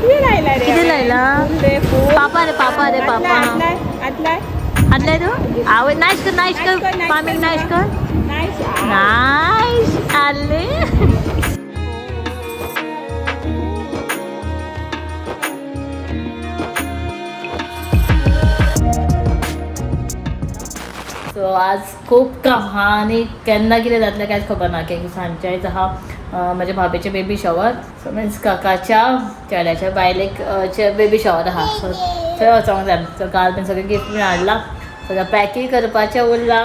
कितें लायला रे? कितें लायला? पापा रे, पापा रे, पापा. हातलाय. हातलाय तूं? आवय, नायस कर, नायस कर, मामीक नायस कर. नायस. नायस आले. सो आज खूप काम हा आनी केन्ना कितें जातलें कांयच खबर ना. की सांजचे आयज आहा म्हज्या भाभीचें बेबी शॉवर. सो मिन्स काकाच्या चेड्याच्या बायलेक बेबी शॉवर आहा. सो थंय वचोंक जाय. सो काल बीन सगळें गिफ्ट बीन हाडलां, सगळें पॅकूय करपाचें उरलां.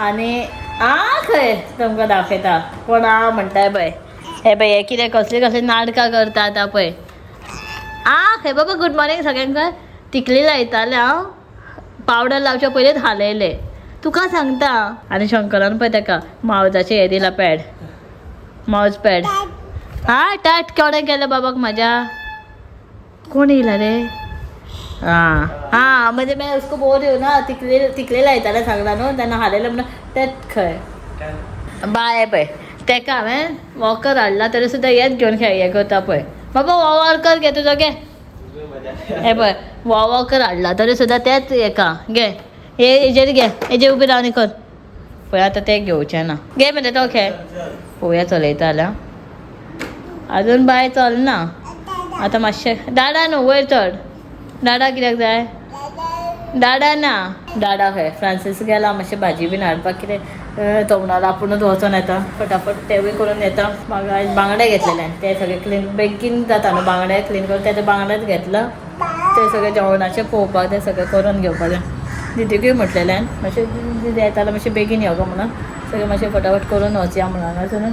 आनी आ खंय तुमकां दाखयता कोण आ म्हणटाय पळय. हे पळय, हे कितें कसलीं कसलीं नाटकां करता आतां पळय. आ खंय बाबा, गुड मॉर्निंग सगळ्यांक. तिकली लायतालें हांव, पावडर लावच्या पयलींच हालयलें, तुका सांगता. आनी शंकरान पळय तेका मावजाचें हें दिलां, पॅड, मावज पॅड. हा टाट कोणें केलें बाबाक म्हाज्या? कोण येयला रे? हां हां, म्हणजे मैं उसको बोल रही हूँ ना, तिकले तिकले लायतालें सांगला न्हू तेन्ना हालयलें म्हणून तेंच खंय बाय. पळय तेका हांवें वॉकर हाडला तरी सुद्दां हेच घेवन खेळ हें करता पळय. बाबा हो वॉकर घे तुजो, घे. हे पळय, हो वॉकर हाडला तरी सुद्दां तेच हेका घे, हे हेजेर घे, हेजेर उबी रावन कर. पळय आतां तें घेवचें ना. घे मरे तो खेळ. पळोवया चलयता जाल्यार. अजून बाय चलना आतां मातशें. डाडा न्हू, वयर चड. डाडा कित्याक जाय? डाडा ना, डाडा खंय? फ्रांसीस गेला मातशें भाजी बीन हाडपाक. कितें तो म्हणून आपुणूच वचोन येता फटाफट, तेवूय करून येता. म्हाका आयज बांगडे घेतलेले, ते सगळे क्लीन बेगीन जाता न्हू बांगडे क्लीन करून. ते बांगडेच घेतला, ते सगळे जेवणाचें पळोवपाक, ते सगळें करून घेवपाचें. दिदीकूय म्हटलेलें मातशें दिदी येता जाल्यार मातशें बेगीन यो गो म्हणून, सगळें मातशें फटाफट करून वचया म्हणून. हांगासून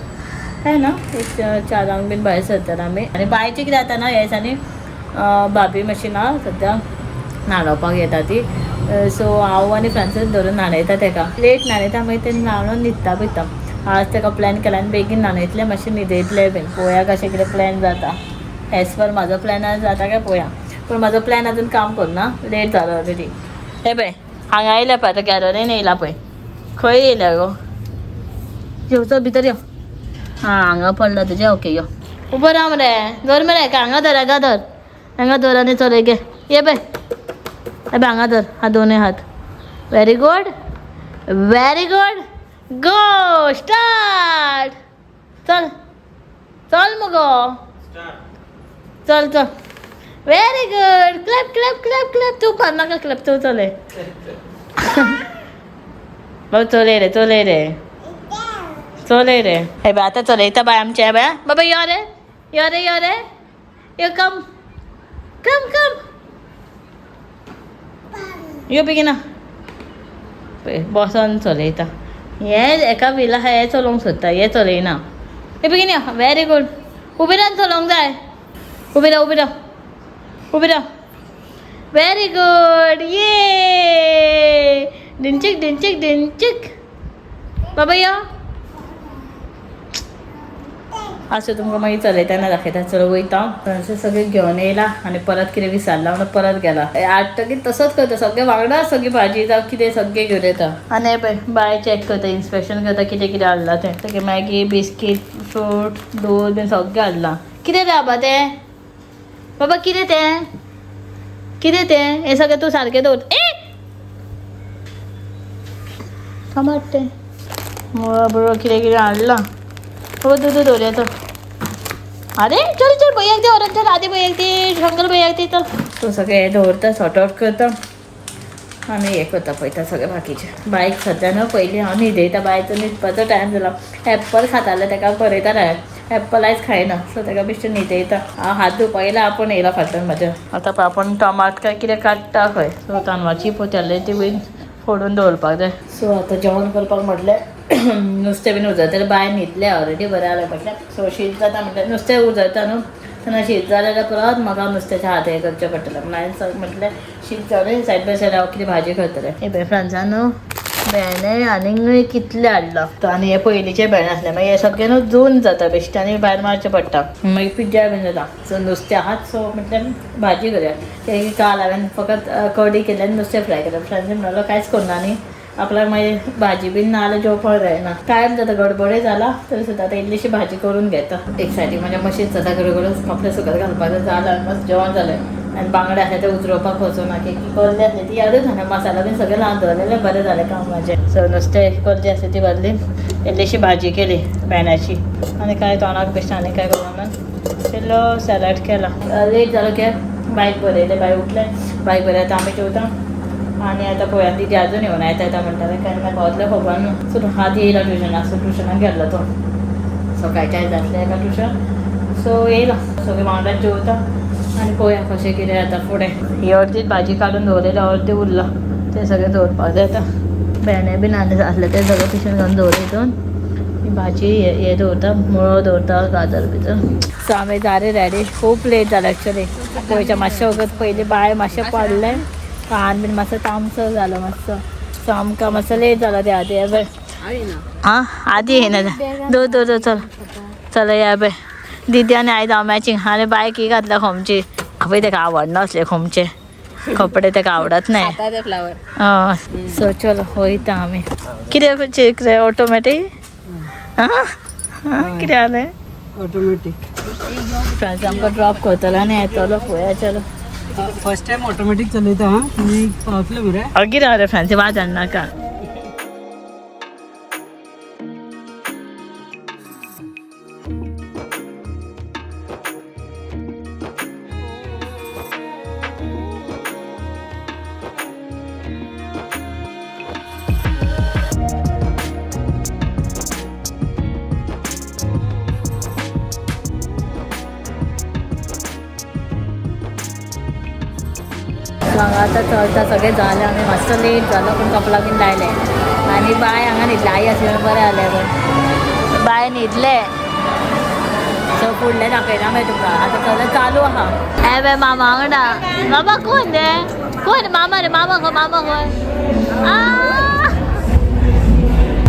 काय ना एक 4 बीन भायर सरतले आमी. आनी बायचें कितें जाता ना ह्या दिसांनी, भाभी मातशी ना सद्या न्हाणोवपाक येता ती. सो हांव आनी फ्रांसीस धरून न्हाणयता तेका. लेट न्हाणयता, मागीर तें न्हाणोवन न्हिदता बिता. आज तेका प्लॅन केला आनी बेगीन न्हाणयतलें, मातशें न्हिदयतलें बीन. पळोवया कशें कितें प्लॅन जाता. एज पर म्हाजो प्लॅन जाता काय पळोवया, पूण म्हाजो प्लॅन अजून काम करुना, लेट जालो ऑलरेडी. हे पळय हांगा येयल्या पळय, आतां गॅलरीन येयला पळय. खंय येयल्या गो? यो चल भितर यो. हां हांगा पडला तुजें. ओके यो, उबो राव मरे, धर मरे हेका. हांगा धर, हांगा धर, हांगा धर आनी चलय. घे, ये पळय, हे पळय हांगा धर. हा दोनूय हात. Very good, very good, go start. चल चल मुगो, चल चल. Very good, clap clap clap clap. तूं मार नाका क्लॅप, तूं चलय बाबा. चलय रे, चलय रे, चलय रे. हे बाय आतां चलयता बाय आमचें. हे बाय बाबा, यो रे, यो रे, यो रे, यो. कम कम कम, यो बेगीन. पळय बसोन चलयता. हें एका व्हिला आहा, हें चलोवंक सोदता, हें चलयना. हे बेगीन यो. Very good. उबी रावन चलोवंक जाय. उबी राव, उबी राव, उबी राव. Very good. ये डिंचिक डिंचिक डिंचिक. बाबा यो. आसूं, तुमकां मागीर चलयतना दाखयता. चल वयता. थंयसर सगळें घेवन येयला आनी परत कितें विसरला म्हणून परत गेला. हाडटकीर तसोच करता, सगळें वांगडा, सगळी भाजी जावं कितें सगळें घेवन येता. आनी पळय बाय चॅक करता, इन्स्पेक्शन करता कितें कितें हाडलां तें. सगळें मॅगी, बिस्कीट, फ्रूट, दूद बीन सगळें हाडलां. कितें रे बाबा तें? बाबा कितें तें? कितें तें? हें सगळें तूं सारकें दवर. ए टमाट तें बरोबर कितें कितें हाडलां. बाबा दूद दवरया तो. अरे चल चल, भैयाक दी व्हरोन. चल आदी भैयाक दी, शंकर भैयाक दी. चल तूं सगळें हें दवरता, सॉर्ट आवट करता आनी हें करता, पळयता सगळें बाकीचें. बायक सद्या न्हू पयलीं हांव न्हिदयता. बायचो न्हिदपाचो टायम जाला. एप्पल खातालें तेका बरयतालें, एप्पल आयज खायना. सो तेका बेश्टें न्हिदयता हांव. हात धुवपाक येयला, आपूण येयला फाटल्यान म्हाज्या. आतां पळय आपूण टमाट काय कितें काडटा खंय. सो तांदळाची पोत्याले ती बीन फोडून दवरपाक जाय. सो आतां जेवण करपाक म्हटलें नुस्तें बीन उजळटलें. बाय न्हिदलें ऑलरेडी, बरें जालें म्हटलें. सो शीत जाता म्हटलें, नुस्तें उजळता न्हू तेन्ना शीत जालें जाल्यार परत म्हाका नुस्त्याच्या हात हें करचें पडटलें म्हणून हांवें म्हटलें शीत जालें सायड बाय सायड हांव कितें भाजी करतलें. हे पळय फ्रांसान न्हू भेंडे आनीक कितले हाडला. आनी हे पयलींचे भेंडे आसले, मागीर हे सगळे न्हू जून जाता बेश्टे आनी भायर मारचें पडटा, मागीर पिड्ड्यार बीन जाता. सो नुस्तें आहात, सो म्हटलें भाजी करया. कित्याक काल हांवें फकत कडी केली आनी नुस्तें फ्राय केलें. फ्रांसीन म्हणलो कांयच करुना न्ही. आपल्याक मागीर भाजी बीन ना जाल्यार जेवपाक जायना. टायम जाता, गडबडय जाला तरी सुद्दां आतां इल्लीशी भाजी करून घेता. एक सायडीक म्हाज्या मशीन सदां गडगडच कपडे सुकत घालपाचें जालां, मस्त जेवण जालें. आनी बांगडे आसले ते उजरोवपाक वचूना, की कसले आसले ती यादूच जायना. मसाला बीन सगळें लावन दवरलेलें, बरें जालें काम म्हाजें. सो नुस्तें कसली आसली ती बदली इल्लीशी भाजी केली भेंड्याची आनी कांय तोंडाक बेश्टें आनी कांय करूंक ना. इल्लो सॅलड केला. लेट जालो की बायक बरयलें, बाय उठलें, बायक बरयलें. आतां आमी जेवता आनी आतां पळोवया दिदी अजून येवना, येता येता म्हणटालें, केन्ना पावतलें खबर ना. सो हात येयला ट्युशनाक, सो ट्युशनाक गेल्लो तो सकाळच्या जातलें एका ट्युशन, सो येयला. सगळें वांगडा जेवता आनी पळोवया कशें कितें जाता फुडें. ही अर्दीच भाजी काडून दवरलेली, अर्दी उरलां तें सगळें दवरपाक जाय. आतां भेंडे बीन आनी आसले ते सगळें पिशेन घालून दवरले. हितून ही भाजी हे दवरता, मुळो दवरता, गाजर बिजर. सो आमी जाले रेडी. खूब लेट जालें एक्चुली. पळयच्या मातशें वगत पयलीं बाय मातशें पडलें, कान बीन मातसो तामसो जालो मातसो. सो आमकां मातसो लेट जालो ते आदी. हे आं आदी येयना, दवर दवर दवर, चल चल या बे. दिदी आनी आयज हांव मॅचिंग. आनी बायक ही घातल्या खोमची. पळय तेका आवडनासले खोमचे कपडे, तेका आवडत नाही. फ्लावर. हय. सो चलो वयता आमी. कितें चेक रे ऑटोमॅटीक कितें जालें? ऑटोमॅटीक. फ्रेंड्स आमकां ड्रॉप करतलो आनी येतलो पळोवया. चलो. फर्स्ट टायम ऑटोमॅटीक चलयता हा, तुमी पावतले मरे. कितें रे फ्रेंड्स, वाज हाडनाका. हांगा आतां चलता सगळें जालें. आमी मातसो लेट जालो पूण कपला बीन लायलें आनी बाय हांगा न्हिदलें. आई आसली म्हणून बरें जालें, पूण बाय न्हिदलें. सो फुडलें दाखयना मागीर तुमकां. आतां सगळें चालू आहा. ए बे मामा वांगडा. मामा कोण रे? कोण मामा रे? मामा खंय? मामा खंय?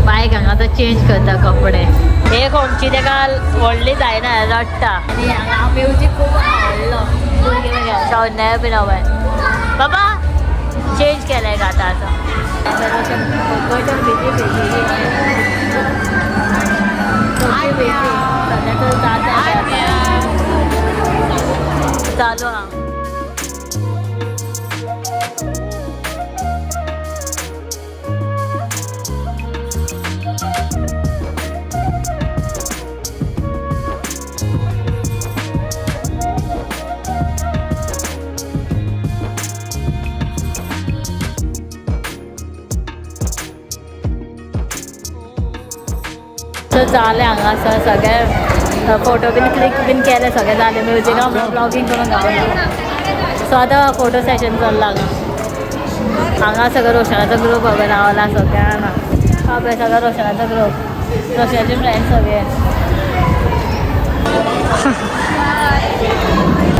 बायक हांगा आतां चेंज करता कपडे. हे खोमची तेका व्हडली जायना, रडटा. आनी हांगा म्युजीक खूब आवडलो, शौन्य बीन हांवें बाबा चेंज केलाय का आतां. आतां बिजी बिजी बिजी सद्या चालू आहा. जालें हांगासर सगळे फोटो बीन क्लिक बीन केले, सगळें जालें. म्युजिका ब्लॉगींग करून गावना. सो आतां फोटो सेशन चल्लां हांगा. हांगा सगळो रोशनाचो ग्रूप हांवें रावला सगळ्या हांगा. हय सगळो रोशनाचो ग्रूप, रोशनाचे फ्रेंड्स सगळे.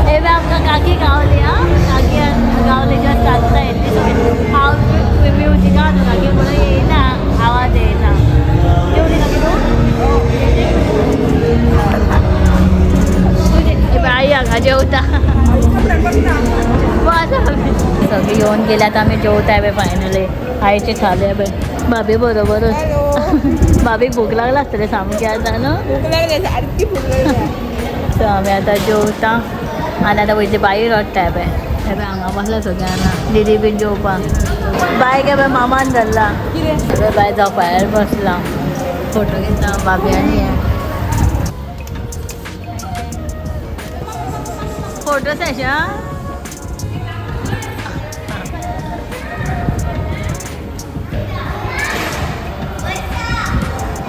हे बी आमकां काकी गावली. आं काकी गावली जस्ट आतां येयली सगळी. हांव म्युजिका न्हू काकी म्हणून येयना, आवाज येयना. जेवली काकी तूं? आई हांगा जेवता. सगळी येवन गेले आतां आमी जेवताय पळय फायनली. आईचे थाली पळय भाभी बरोबरच. भाभीक भूक लागला आसतली सामकी आतां न्हू. भूक लागली, सारकी भूक लागली. सो आमी आतां जेवता आनी आतां वयतली. बाई रडटाय पळय. हे पळय हांगा बसला सगळ्यांना दिदी बीन जेवपाक. बाय काय पळय मामान धरला. कितें बाय झोपाळ्यार बसला, फोटो घेता भाभी आनी हे. Photo session.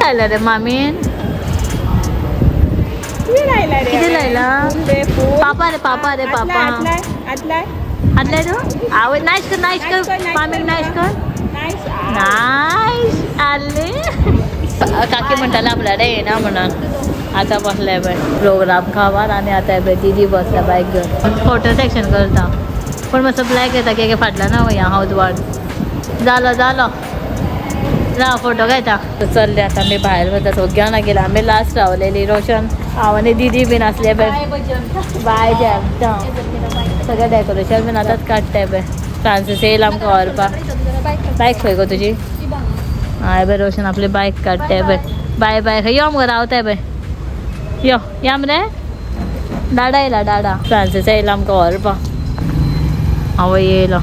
लायला रे मामीन? कितें लायला रे? कितें लायला? पापा रे, पापा रे, पापा. आतलाय हातलाय तूं? आवय नायस कर, नायस कर मामीक, नायस कर, नायस. आले काकी म्हणटाले आपल्याकडे येना म्हणून आतां बसले पळय प्रोग्राम खावार. आनी आतां पळय दिदी बसल्या बायक घेवन फोटो सेक्शन करता. पूण मातसो ब्लॅक येता की फाटल्यान वया हांव उजवाड जालो जालो राव फोटो घेता. चल्ले आतां आमी भायर वता. सगळ्यां गेल्या आमी लास्ट रावलेली. रोशन हांव आनी दिदी बीन आसले पळय. बाय जेवता. सगळें डेकोरेशन बीन आतांच काडटाय पळय. फ्रांसीस येयला आमकां व्हरपाक. बायक खंय गो तुजी? हय बरें रोशन आपली बायक काडटे बय. बाय बाय, यो मुगो रावताय बाय, यो या मरे. डाडा येयला, डाडा फ्रांसीस येयला आमकां व्हरपा. आवय येयलो.